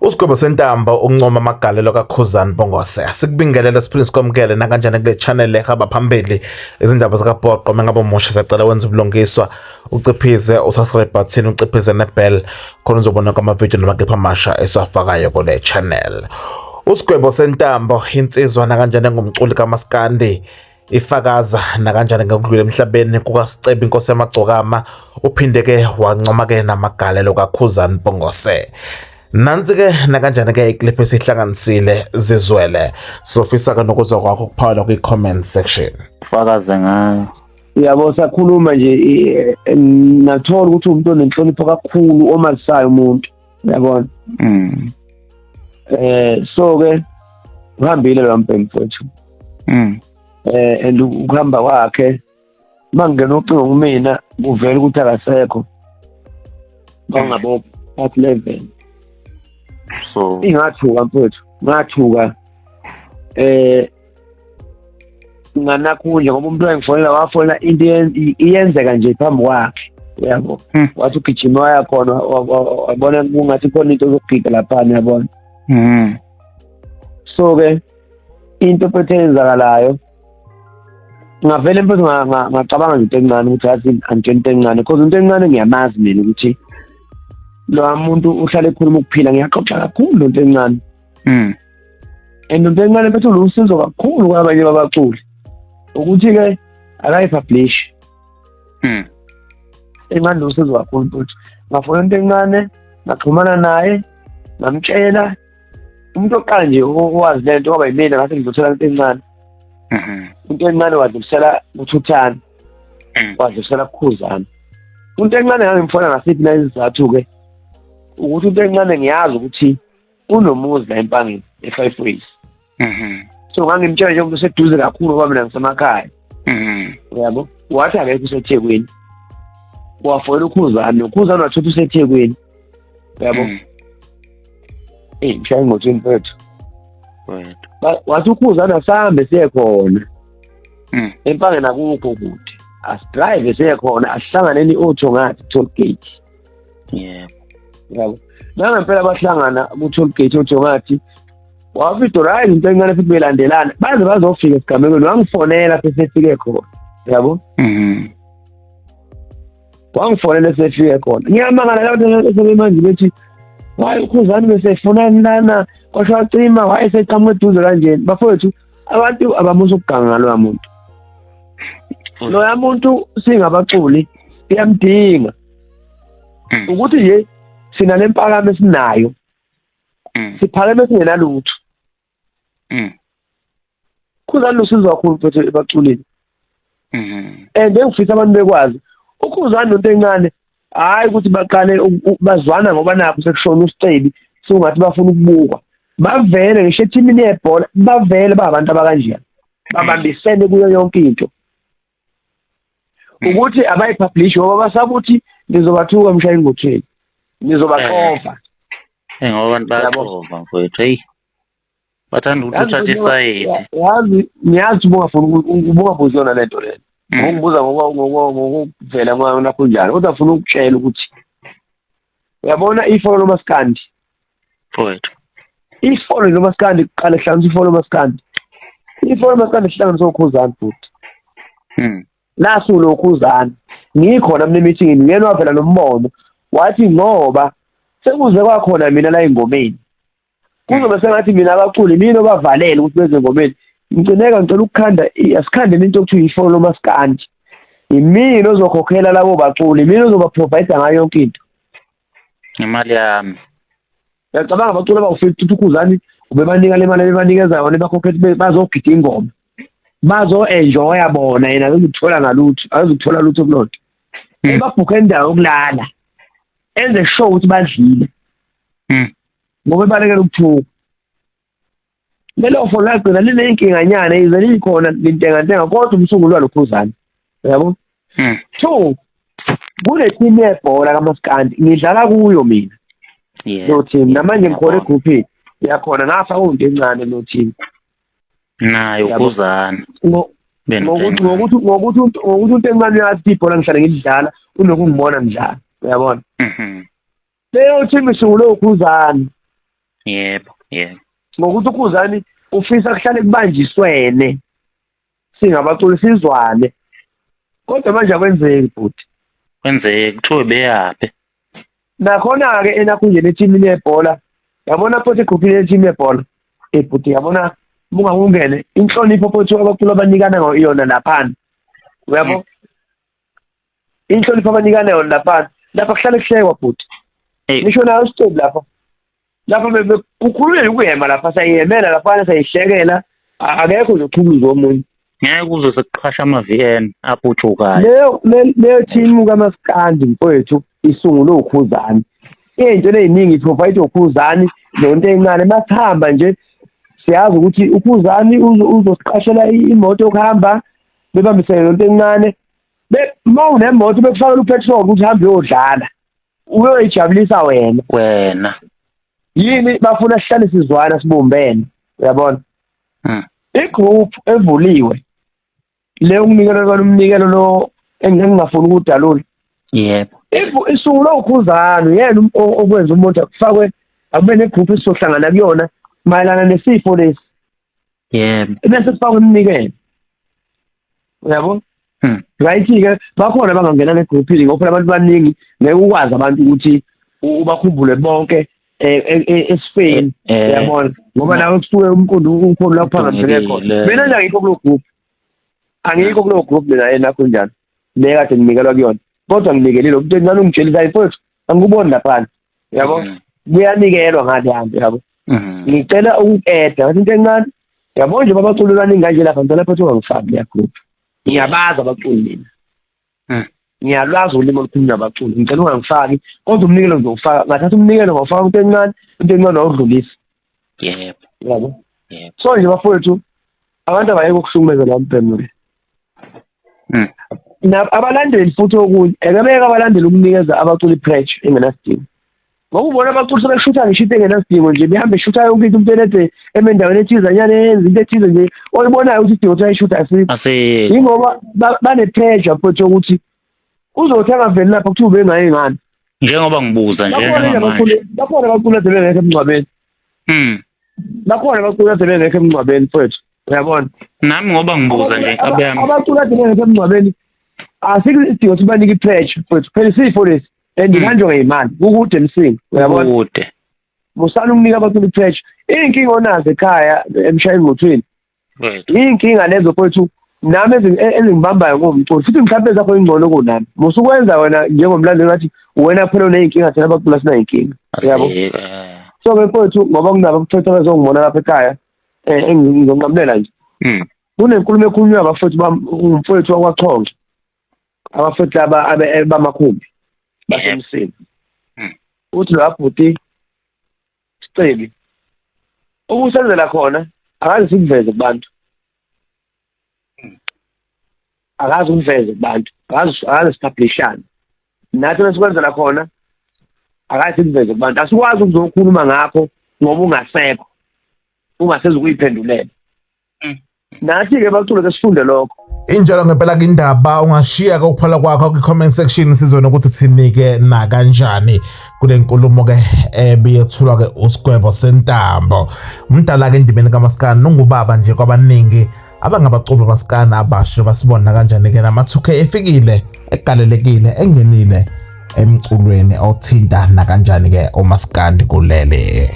Usigwebo sentambo uncoma amagalelo kaKhuzani Mpungose. Sikubingelele siphinde sikwamukele nakanjani kule channel ehamba phambili izindaba zikaBhoqo. Mengabe umusha siyacela wenze ubulungiswa uciphize usubscribe button uciphize nebell khona uzobona kwama-video namakepha amasha esiwafakayo kule channel. Usigwebo sentambo insizwa nakanjani engumculi kaMaskandi ifakaza nakanjani ngokudlula emhlabeni kukaSicebi Inkosi yamagcokama uphinde ke wancoma ke namagalelo kaKhuzani Mpungose. Nansi ke nakanjani ke iclip esihlanganisile zizwele. Sofisa ke nokuzwa kwakho kuphawula kwi comment section. Fakaze ngayo. Yabo sakhuluma nje nathola ukuthi umuntu onenhlonipho kakhulu omazisayo umuntu yabona. So ke uhambile lo mbhemu mfowethu. And ukuhamba kwakhe mangena ucingo kumina kuvela ukuthi akasekho bangabo part 11. So ingathuka mfowethu, ngathuka nganakhunje ngoba umuntu wangifonela wafonela into iyenzeka nje phambi kwakhe uyabo. Wathi ugijima waya khona wabona kungathi khona into ezokugida lapha uyabona. So ke into futhi eyenzakalayo ngavele mfethu ngacabanga into encane ukuthi yazi angitshela into encane because into encane ngiyamazi mina ukuthi lo muntu uhlale ekhuluma ukuphila, ngiyaxoxa kakhulu into encane. And into encane mfethu lusizo kakhulu kwabanye babaculi ukuthi ke akayipublish. Encane lusizo kakhulu mfethu. Ngafuna into encane ngaxhumana naye ngamtshela umuntu oqala nje owazi lento kwaba yimina ngase ngizothola into encane. Into encane wadlulisela kuThuthani, wadlulisela kuKhuzani. Into encane ngangimfona ngasiphi na isizathu ke ukuthi into encane ngiyazi ukuthi unomuzi la eMpangeni e-Five Ways. So ngangimtshela nje umuntu oseduze kakhulu ngoba mina ngisemakhaya. Uyabo? Wathi akekho useThekwini. Wafonela uKhuzani, uKhuzani wathi useThekwini. Uyabo? Ngishaya ingotsheni mfethu. Wathi uKhuzani asambe siye khona. Empangeni akukho kude. Asidrive siye khona, asihlanganeni i-auto ngathi toll gate. Yebo. Yabo. Nangempela bahlangana ku toll gate auto ngathi wafika right into encane futhi belandelana baze bazofika esigamekweni wangifonela sesefike khona. Yabo? Wangifonela sefike khona. Ngiyamangala lapho sebemanje bethi hayi uKhuzani besefunani lana kwasho wacima wayeseqhamuka eduze kanjeni. Bafowethu abantu abamusa ukuganga ngaloya muntu. Loya muntu singabaculi siyamdinga. Ukuthi nje sina lempakamo esinayo. Siphakeme singenalutho. Khuzani lusizo kakhulu mfethu ebaculini. And engifisa abantu bekwazi uKhuzani nento encane hayi ukuthi baqale bazwana ngoba nakho sekushona uSicebi sungathi bafuna ukubukwa. Bavele ngisho ethimini yebhola bavele babantu abakanjena. Babambisene kuyo yonke into. Ukuthi abayipublish ngoba basabuthi nizobathuka mshaya ingotheni. Nizobaxova. Ngoba abantu bayaxova mfowethu hey. Bathanda ukuthi uthathe isayidi. Yazi ngiyazi ubungafuni ubungabuzi yona lento lena. Ngokubuza ngokuvela kwakho njalo kodwa ufuna ukutshela ukuthi uyabona ifolo lomaskandi. Mfowethu. Ifolo lomaskandi kuqala kuhlanganiswa ifolo lomaskandi. Ifolo lomaskandi kuhlanganiswa uKhuzani futhi. Nasu loKhuzani. Ngikhona mina emeeting ngiyena wavela nombono wathi ngoba sekuze kwakhona mina la engomeni. Kuzobe sengathi mina abaculi mina obavalele ukuthi beze engomeni. Ngigcineka ngicela ukukhanda asikhande into okuthiwa ifolo lomaskandi. Imina ozokhokhela labo baculi, imina ozoba provide ngayo yonke into. Imali yami. Uyacabanga abaculi abawu-50 uKhuzani ubebanika le mali bebanikeza yona bakhokhela bazogida ingoma. Bazo-enjoya bona yena akazukuthola ngalutho, akazukuthola lutho kulonto. Ebabhukhe indawo yokulala. Enze sure ukuthi badlile. Ngoba ebalekela ukuthuka. Lelo fo lagcina lineyinkinganyana ize likhona lintengantenga kodwa umsunguli walo Khuzani. Uyabo? Two, kule team yebhola kaMaskandi ngidlala kuyo mina. Lo team namanje ngikhona egroupini yakhona ngafaka into encane lo team. Nayo Khuzani. Ngokuthi into encane uyazi ibhola ngihlale ngidlala unokungibona ngidlala. Uyabona? Leyo team isungulwe uKhuzani. Yebo, yebo. Ngokuthi uKhuzani ufisa kuhlale kubanjiswene singabaculi sizwane, kodwa manje akwenzeki bhuti. Kwenzeki, kuthiwe beyaphi. Nakhona-ke enakhunjeni ethimini yebhola, yabona futhi egruphini yethimu yebhola, bhuti yabona ungakungene inhlonipho futhi abaculi abanikana yona laphana, uyabo? Inhlonipho abanikana yona laphana, lapha kuhlale kuhlekwa bhuti. Ngisho nayo isicebi lapha. Lapha kukhulunywa ukuyema lapha, sayiyemela laphana, sayihlekela, akekho nje ochukuluza omunye. Ngeke kuze sekuqhasha ama-VN aputshukayo. Leyo team kaMaskandi mfowethu isungulwe uKhuzani. Iy'nto ey'ningi i-provide uKhuzani nento encane. Masihamba nje siyazi ukuthi uKhuzani uzosiqashela imoto yokuhamba, bebambisene nento encane. Uma unemoto bekufakela upetrol ukuthi uhambe uyodlala, uyoyijabulisa wena. Wena. Yini bafuna sihlale sizwana sibumbene, uyabona? I-group evuliwe le umnikelo lona, umnikelo lo engingafuni ukudalula. Yebo. Isungulwe uKhuzani, yena okwenza umuntu akufakwe akube negroup esizohlangana kuyona mayelana nesifo lesi. Yebo. Bese kufakwe iminikelo. Uyabo? Right-ke bakhona abangangena negruphini ngoba phela abantu baningi ngeke ukwazi abantu ukuthi ubakhumbule bonke esifeni, uyabona? Ngoba nawe kusuke umqondo ukhona lapho phambili khona. Mina nje angikho kulo group. Angikho kulo group mina enakho njalo. Le kade nginikelwa kuyona. Kodwa nginikelile umuntu encane ungitshelisa mfowethu angikuboni laphana. Uyabo? Kuyanikelwa ngale hambe yabo. Ngicela ukuqeda ngathi into encane. Yabo nje babaculi baningi kanje lapha ngicela futhi ungangifaki leya group. Ngiyabazi abaculi mina. Ngiyalwazi ulimi olukhulunywa abaculi. Ngicela ungangifaki kodwa umnikelo ngizowufaka. Ngathatha umnikelo ngawufaka into encane, into encane wawudlulisa. Yebo. Yabo. Yebo. So nje bafowethu abantu abayeke ukuhlukumeza la mbhemu le. Abalandeli futhi okunye, ekebeka abalandeli ukunikeza abaculi pressure engenasidingo. Ngoba ubona abaculi sebeshutha ngisho into engenasidingo nje, behambe eshutha yonke into, umuntu elede eme endaweni ethize anyane yenza into ethize nje, oyibonayo ukuthi isidingo ukuthi ayishutha asikho. Yingoba bane-pressure futhi yokuthi uzothi angaveli lapha kuthiwa ubengaye ngani. Njengoba ngibuza nje njengamanje. Bakhona abaculi ade bengekho emngcwabeni. Bakhona abaculi ade bengekho emngcwabeni mfowethu. Uyabona? Nami ngoba ngibuza nje inkabi yami. Abaculi ade bengekho emngcwabeni asikho isidingo sibanike i-pressure mfowethu. Phela isifo lesi and ihanjwa ngeyimali kukude emsini, uyabona? Kude. Musani ukunika abaculi i-pressure. Iy'nkinga onazo ekhaya emshayeni mothweni. Iy'nkinga lezo mfowethu nami ezingibambayo ngomculo futhi mhlawumbe ezakho ingcono kunami. Musukwenza wena njengomlandeli ngathi wena phela uney'nkinga, thina abaculi asinay'nkinga. Uyabo? So ke mfowethu ngoba kunabo abafowethu abazongibona lapha ekhaya engizonqamulela nje. Kunenkulumo ekhulunywa abafowethu bami, umfowethu wakwaChonco. Abafowethu laba bamakhumbi basemsini. Uthi lo bhuti Sicebi ukusenzela khona akaze sikuveze kubantu. Akaze ukuveze kubantu, akaze sipublishane. Nathi besikwenzela khona akaze sikuveze kubantu. Asikwazi ukuzokhuluma ngakho ngoba ungasekho, ungasezi ukuyiphendulela. Nathi-ke bacule ke sifunde lokho. Injalo ngempela ke indaba, ungashiya ke ukuphola kwakho kwi-comment section sizwe ukuthi uthini-ke nakanjani kule nkulumo ke ebiyethulwa ke uSigwebo Sentambo. Umdala ke endimeni kaMaskandi, ungubaba nje kwabaningi abangabaculi bamaskandi abasha basibona kanjani ke nama-2K efikile egalelekile engenile emculweni othinta nakanjani ke uMaskandi kulele.